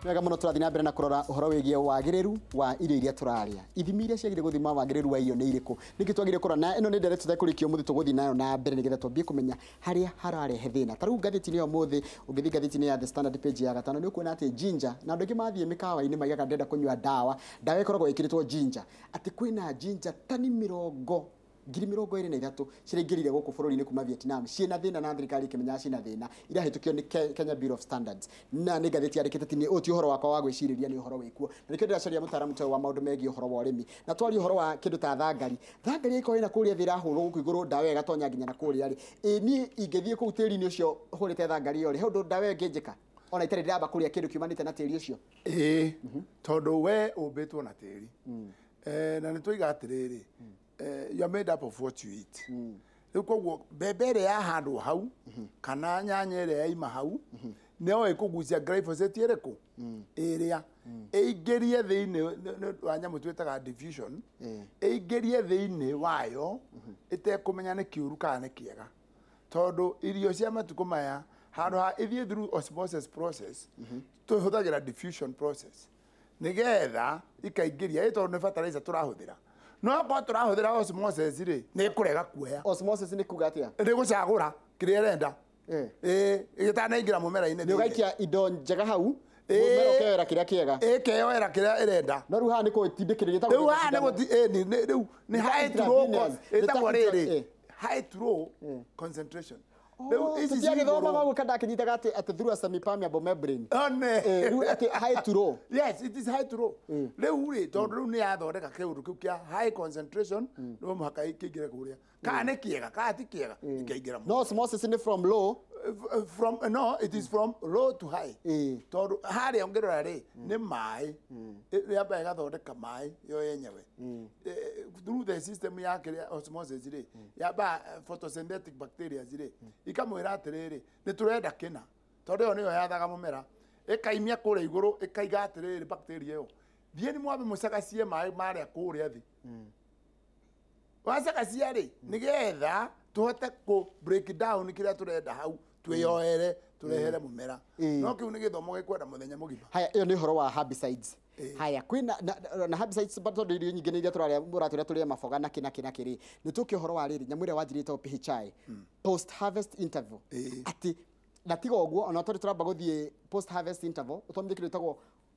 Wega muno turathi na mbere na kurora uhoro wigie wagiriru wa irio iria turaria. Ithimi iria ciagire guthima wagiriru wa irio ni iriku? Niki twagire kurora na ino ni ndere tutekurikia umuthi tuguthi nayo na mbere nigetha twambie kumenya haria hararehe thina. Ta riu ngathĩti-inĩ ya umuthi ungithi ngathĩti-inĩ ya The Standard page ya gatano ni ukuona ati ginger na andu aingi mathie mikawa-inĩ maigaga ndenda kunyua ndawa, ndawa ikoragwo ikiritwo ginger, ati kwina ginger tani mĩrongo 23,000 ciraingĩrire gũkũ bũrũri-inĩ kuma Vietnam ciĩna thĩna na thirikari ĩkĩmenya ciĩna thĩna irahĩtũkio nĩ Kenya Bureau of Standards. Na nĩ ngathĩti yandĩkĩte atĩ nĩ ũyũ ti ũhoro wakwa wa gwĩcirĩria, nĩ ũhoro wĩkuo, na nĩkĩo ndĩracaria mũtaaramu ta ũyũ wa maũndũ megiĩ ũhoro wa ũrĩmi. Na twaria ũhoro wa kĩndũ ta thangari, thangari ĩkorwo ĩna kũrĩa thĩ ĩrahũrwo gũkũ igũrũ ndawa ĩyo ĩgatonya nginya na kũrĩa rĩ, ĩ niĩ ingĩthiĩ kũu tĩri-inĩ ũcio hũrĩte thangari ĩyo rĩ, he ũndũ ndawa ĩyo ĩngĩnjĩka ona itarĩ ndĩramba kũrĩa kĩndũ kiumanĩte na tĩri ũcio? Ĩĩ, tondũ we ũmbĩtwo na tĩri. Na nĩ twoiga atĩrĩrĩ, you are made up of what you eat. Rĩu koguo mbembe ĩrĩa yahandwo hau kana nyanya ĩrĩa yaima hau no ĩkũgucia glyphosate ĩrĩkũ ĩrĩa ĩingĩrie thĩinĩ wa nyamũ twĩtaga diffusion, ĩingĩrie thĩinĩ wayo ĩtekũmenya nĩ kĩũru kana nĩ kĩega, tondũ irio cia matukũ maya handũ ha ithiĩ through osmosis process tũhũthagĩra diffusion process nĩgetha ikaingĩria, ĩ tondũ nĩ fertilizer tũrahũthĩra. No akorwo tũrahũthĩra osmosis rĩ, nĩ ĩkũrega kuoya. Osmosis nĩ kuga atĩa? Nĩ gũcagũra kĩrĩa ĩrenda. Ĩĩ, ĩtanaingĩra mũmera-inĩ. Nĩ ũgaikia indo njega hau, mũmera ũkeyoera kĩrĩa kĩega. Ĩkeyoera kĩrĩa ĩrenda. No rĩu haha nĩ kũtindĩkĩrĩria ĩtagwo Rĩu haha nĩ gũti-, ĩ, nĩ, nĩ, rĩu nĩ Nĩ ta high to low intravenous. Nĩ ta ĩtagwo rĩrĩ, high to low concentration. Rĩu ici Tũtiagĩthomaga cigũrũ. ũguo kana ndakĩnyitaga atĩ through a semi-permeable membrane. One. Rĩu atĩ high to low. Yes, it is high to low. Rĩu rĩ, tondũ rĩu nĩ yathondeka kĩũndũ kĩu kĩa high concentration, no mũhaka kĩingĩre kũrĩa. Kana nĩ kĩega, kana ti kĩega, gĩkaingĩra mũno. No osmosis nĩ from low. From, no, it is from low to high. Tondũ harĩa ũngĩrora rĩ, nĩ maĩ. Yamba ĩgathondeka maĩ yo yenyewe. Through the system ya kĩrĩa osmosis rĩ, yamba photosynthetic bacteria rĩ, ikamwĩra atĩrĩrĩ, nĩ tũrenda kĩna. Tondũ ĩyo nĩyo yathaga mũmera. Ĩkaimia kũrĩa igũrũ, ĩkaiga atĩrĩrĩ bacteria ĩyo. Thiĩ nĩ mwambe mũcagacie maĩ marĩa kũrĩa thĩ. Wacagacia rĩ, nĩgetha tũhote kũ break down kĩrĩa tũrenda hau, twĩyoere, tũrehere mũmera. No kĩu nĩ gĩthomo gĩkwenda mũthenya mũgima. Haya, ĩyo nĩ ũhoro wa herbicides. Haya, kwĩna na herbicides, but tondũ irio nyingĩ nĩ iria tũrarĩa, mũratwĩra tũrĩe maboga na kĩ na kĩ na kĩ rĩ, nĩ tũke ũhoro wa rĩrĩ, nyamũ ĩrĩa wanjirie ĩtagwo PHI, post harvest interval. Atĩ, na tiga ũguo, ona tondũ tũramba gũthiĩ post harvest interval, ũthomithie kĩndũ gĩtagwo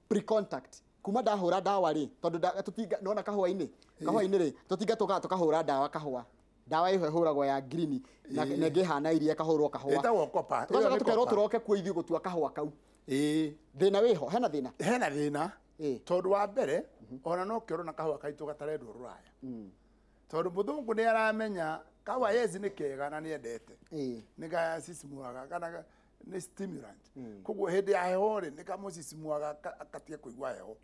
pre-contact. Kuma ndahũra ndawa rĩ, tondũ tũtinga, nĩwona kahũa-inĩ? Kahũa-inĩ rĩ, tũtinga tũkaga tũkahũra ndawa kahũa. Ndawa ĩho ĩhũragwo ya green, na ĩngĩ ĩhana iria ĩkahũrwo kahũa. Ĩtagwo copper. Tũgacoka Ĩyo nĩ tũkerwo copper. tũroke kuo ithuĩ gũtua kahũa kau. Thĩna wĩho, hena thĩna? Hena thĩna. Tondũ wa mbere, ona no kĩoro na kahũa kaitũ gatarendwo rũraya. Tondũ mũthũngũ nĩ aramenya kahũa yes nĩ kega na nĩ endete. Nĩ gacicimũraga kana nĩ stimulant. Koguo hĩndĩ ya heho rĩ, nĩ kamũcicimũraga akatige kũigua heho.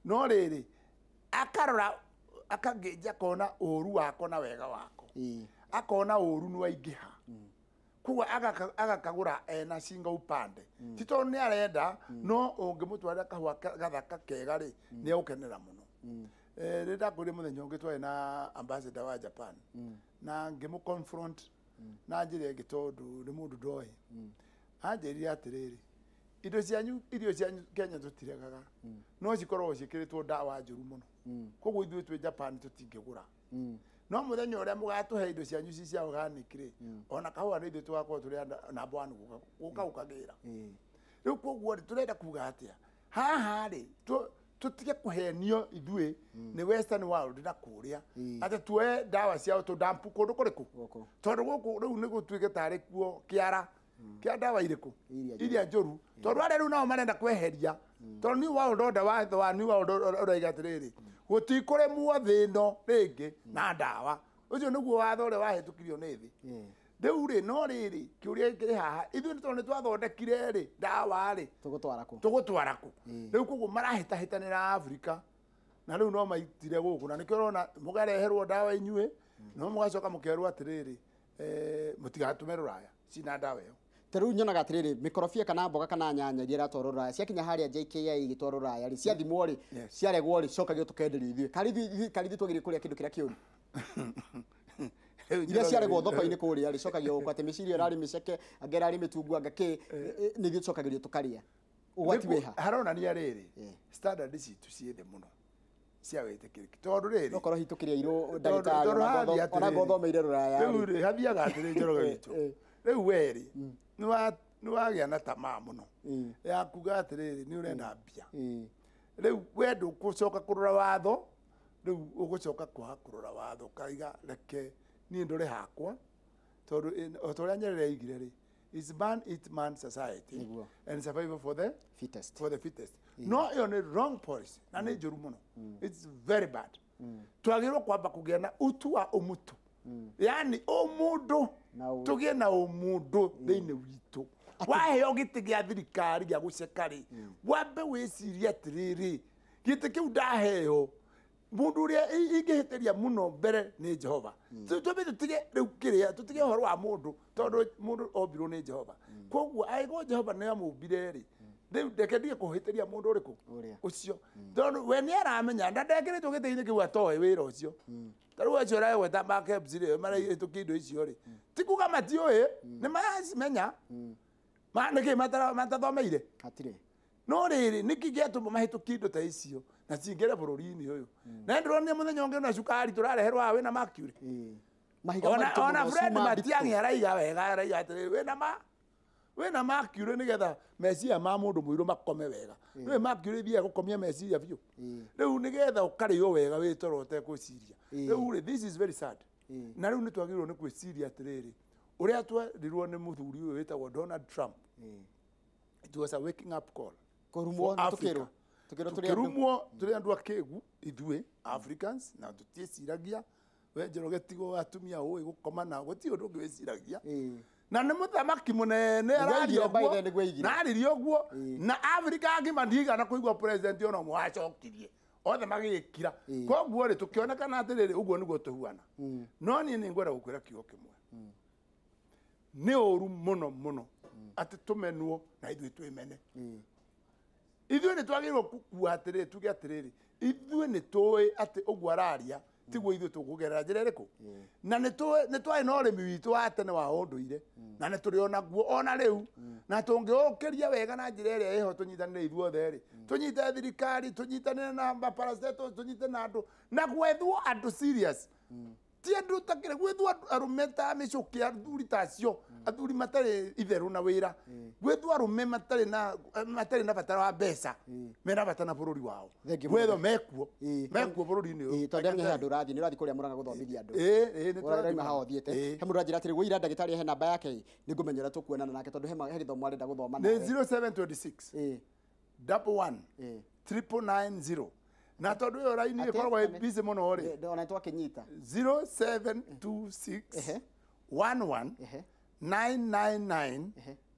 No rĩrĩ, akarora, akangĩnja akona ũru wako na wega wako. Akona ũru nĩ waingĩha. Koguo agakagũra ena shingo upande. Ti tondũ nĩ arenda, no ũngĩmũtwarĩra kahũa gathaka kega rĩ, nĩ egũkenera mũno. Nĩ ndakwĩrire mũthenya ũngĩ twarĩ na ambassador wa Japan. Na ngĩmũ confront na njĩra ĩngĩ tondũ nĩ mũndũ ndoĩ. Anjĩrire atĩrĩrĩ, indo cianyu, irio cianyu Kenya tũtiregaga. No cikoragwo ciĩkĩrĩtwo ndawa njũru mũno. Koguo ithuĩ twĩ Japan tũtingĩgũra. No mũthenya ũrĩa mũgatũhe indo cianyu ci cia organic rĩ, ona kahũa nĩ ithuĩ tũgakorwo tũrĩ a namba 1 gũka gũkagĩra. Rĩu koguo rĩ, tũrenda kuga atĩa? Haha rĩ, tũtige kũhenio ithuĩ nĩ Western world na kũrĩa. Atĩ tuoe ndawa ciao tũdampu kũndũ kũrĩkũ? Gũkũ. Tondũ gũkũ rĩu nĩ gũtuĩke tarĩ kuo kĩara. Kĩa ndawa irĩkũ? Iria njũru. Iria njũru. Tondũ arĩa rĩu nao marenda kweheria. Tondũ New World Order, watho wa New World Order ũroiga atĩrĩrĩ, gũtikũrĩmwo thĩ ĩno rĩngĩ na ndawa. Ũcio nĩguo watho ũrĩa wahĩtũkirio nĩ thĩ. Rĩu rĩ, no rĩrĩ, kĩũria kĩrĩ haha, ithuĩ tondũ nĩ twathondekire rĩ, ndawa rĩ, Tũgũtwara kũ? Tũgũtwara kũ? Rĩu koguo marahĩtahĩtanĩra Afrika, na rĩu no maitire gũkũ, na nĩkĩo ũrona mũkareherwo ndawa inyuĩ, no mũgacoka mũkerwo atĩrĩrĩ, mũtigatũme rũraya, cina ndawa ĩyo. Ta rĩu nyonaga atĩrĩrĩ, mĩkorobia kana mboga kana nyanya iria iratwarwo rũraya, ciakinya harĩa JKIA igĩtwarwo rũraya rĩ, ciathimwo rĩ, ciaregwo rĩ, cokagio tũkenderio ithuĩ. Karĩ ithuĩ twagĩrĩire kũrĩa kĩndũ kĩrĩa kĩũru? Iria ciaregwo thoko-inĩ kũrĩa rĩ, cokagio gũkũ atĩ mĩciri ĩyo ĩrarĩ mĩceke, angĩ ĩrarĩ mĩtungu, anga kĩ, nĩ ithuĩ tũcokagĩrio tũkarĩa. Ũgwati wĩha? Haronania rĩrĩ, standard citũ ciĩ thĩ mũno cia wĩtĩkĩrĩki, tondũ rĩrĩ no korwo hitũkĩria irũ ndagĩtarĩ ona ngothomeire rũraya rĩu rĩ hathiaga atĩrĩ Njoroge witũ, rĩu we rĩ nĩ wagĩa na tamaa mũno ya kuga atĩrĩrĩ nĩ ũrenda mbia, rĩu we ndũgũcoka kũrora watho, rĩu ũgũcoka kwaga kũrora watho ũkaiga reke niĩ ndore hakwa, tondũ o ta ũrĩa Nyerere aigire rĩ, is man eat man society and survival for the fittest, for the fittest. No ĩyo nĩ wrong policy na nĩ njũru mũno, it's very bad. Twagĩrĩirwo kwamba kũgĩa na utu wa ũmũtũ, yani ũmũndũ, tũgĩe na ũmũndũ thĩinĩ witũ. Waheo gĩtĩ gĩa thirikari gĩa gũceka rĩ, wambe wĩcirie atĩrĩrĩ, gĩtĩ kĩu ndaheo mundu uria ingihitiria muno mbere ni Jehova. Twambe tutige riu kiria, tutige uhoro wa mundu, tondu mundu ombirwo ni Jehova. Koguo aigo Jehova ni amumbire ri, riu ndeke ndige kuhitiria mundu uriku ucio, tondu we ni aramenya nda ndekiritwo giti-ini kiu atoe wira ucio. Ta riu acio aragweta ma KEBS ri marahĩtũkia indo icio ri, ti kuga matiũĩ, nĩ maracimenya, ma nĩkĩ matathomeire hatirĩ. No rĩrĩ nĩkĩ gĩatũma mahĩtũkie indo ta icio na cingĩre bũrũri-inĩ ũyũ? Na ndĩronire mũthenya ũngĩ ona cukari tũrareherwo haha wĩna mercury. Ona Fred Matiang'i araiga wega, araiga atĩrĩrĩ wĩna mercury nĩgetha meciria ma mũndũ mũirũ makome wega. Rĩu mercury ĩthiaga gũkomia meciria biũ. Rĩu nĩgetha ũkarĩo wega wĩ toro ũtekwĩciria. Rĩu rĩ, this is very sad. Na rĩu nĩtwagĩrĩirwo nĩ gwĩciria atĩrĩrĩ, ũrĩa twerirwo nĩ mũthuri ũyũ wĩtagwo Donald Trump, it was a waking up call. Kũrumwo tukĩrwo tukĩrumwo tũrĩ andũ akĩgu ithuĩ Africans, na tũtiĩciragia. We Njoroge tigo atumia ũĩ gũkoma nao, gũtirĩ ũndũ ũngĩ wĩciragia. Na nĩ mũthamaki mũnene araria ũguo, na aririe ũguo, na Africa ng'ima ndigana kũigua president ona ũmwe wacokirie, othe magĩkira. Koguo rĩ tũkĩonekana atĩrĩrĩ, ũguo nĩguo tũhuana. No niĩ nĩ ngwenda gũkwĩra kiugo kĩmwe, nĩ ũru mũno mũno atĩ tũmenwo na ithuĩ twĩmene. Ithuĩ nĩ twagĩrĩirwo gũkua atĩrĩrĩ, tuge atĩrĩrĩ, ithuĩ nĩ tũĩ atĩ ũguo araria tiguo ithuĩ tũkũgerera njĩra ĩrĩkũ, na nĩ twarĩ na ũrĩmi witũ wa tene wa ũndũire, na nĩ tũrĩ onaguo ona rĩu, na tũngĩũkĩria wega na njĩra ĩrĩa ĩho tũnyitanĩre ithuothe rĩ, tũnyite thirikari, tũnyitanĩre na maparastatal, tũnyite na andũ, na gwethwo andũ serious. Ti andũ takĩrĩ gwethwo arũme ta mĩcũkĩ, athuri ta acio, athuri matarĩ itherũ na wĩra, gwethwo arũme matarĩ na bata wa mbeca, mena bata na bũrũri wao, gwethwo mekuo bũrũri-inĩ ũyũ. Tondũ nĩ handũ ũrathiĩ, nĩ ũrathiĩ kũrĩa Mũrang'a gũthomithia andũ. Ũrauma haha ũthiĩte. He mũndũ ũranjĩra atĩrĩ, wũira ndagĩtarĩ he namba yake, nĩ ngũmenya ũrĩa tũkuonana nake, tondũ he gĩthomo arenda gũthoma nawe. Nĩ 0726 11 990. Na tondũ ĩyo raini ĩkoragwo ĩ busy mũno rĩ, ona twakĩnyita 0726 11 999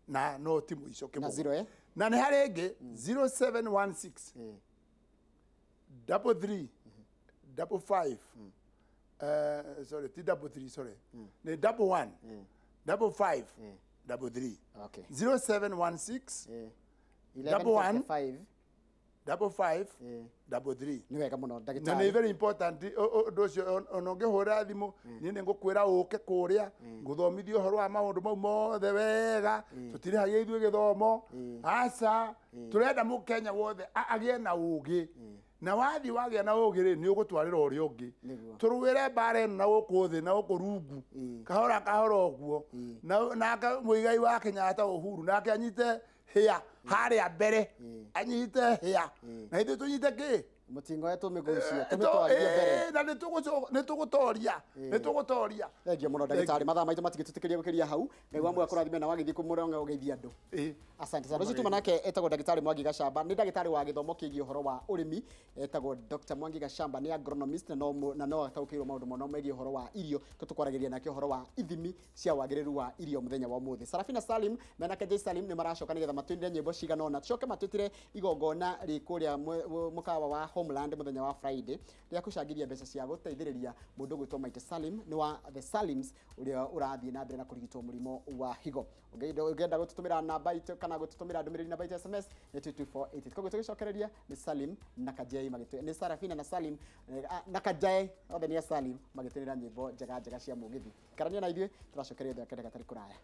na no ti mũico kĩmwe. Na nĩ harĩ ĩngĩ 0716 33 55, sorry, ti 33, sorry, nĩ 11 55 33. 0716 11 55 33. Nĩ wega mũno ndagĩtarĩ. Na nĩ very important ũndũ ũcio, ona ũngĩhũra thimũ niĩ nĩ ngũkwĩra ũke kũrĩa ngũthomithie ũhoro wa maũndũ mau mothe wega. Tũtirĩhagia ithuĩ gĩthomo, aca, tũrenda mũkenya wothe agĩe na ũgĩ, na wathiĩ wagĩa na ũgĩ rĩ, nĩ ũgũtwarĩra ũrĩa ũngĩ. Tũrũĩre mbara ĩno na gũkũ thĩ na gũkũ rungu, kahora kahora ũguo, nake Mũigai wa Kenyatta Uhuru nake anyite hĩa harĩa mbere, anyite hĩa na ithuĩ tũnyite kĩ mũtingo tũmĩgucie tũmĩtwarie mbere, na nĩ tũgũtoria, nĩ tũgũtoria. Thengiũ mũno ndagĩtarĩ, mathaa maitũ matingĩtũtĩkĩria gũkĩria hau. Ngai wa muoyo akũrathime na wagĩthiĩ kũmũranga ũgeithie andũ. Asante sana. Ũcio tuma nake etagwo ndagĩtarĩ Mwangi Gachamba, nĩ ndagĩtarĩ wa gĩthomo kĩgiĩ ũhoro wa ũrĩmi, etagwo Dr. Mwangi Gachamba, nĩ agronomist na no ataũkĩirwo maũndũ mũno megiĩ ũhoro wa irio. Tũkwaragĩria nake ũhoro wa ithimi cia wagĩrĩru wa irio mũthenya wa ũmũthĩ. Sarafina Salim menake J Salim nĩ maracoka nĩgetha matwĩrire nyĩmbo cigana ũna, tucoke matwĩtĩre igongona rĩ kũrĩa mũkawa wa Homeland mũthenya wa Friday rĩa kũcangithia mbeca cia gũteithĩrĩria mũndũ gwĩtwo Maite Salim, nĩ wa The Salims, ũrĩa ũrathiĩ na mbere na kũrigitwo mũrimũ wa higo. Ũngĩenda gũtũtũmĩra namba itũ kana gũtũtũmĩra ndũmĩrĩri namba itũ SMS nĩ 22488. Koguo tũgĩcokereria nĩ Salim na Kajei magĩtũ, nĩ Sarafina na Salim na Kajei, othe nĩ a Salim magĩtũrĩra nyĩmbo njega njega cia mũgithi. Karania na ithuĩ tũracokereria thutha wa kahinda gatarĩ kũraya.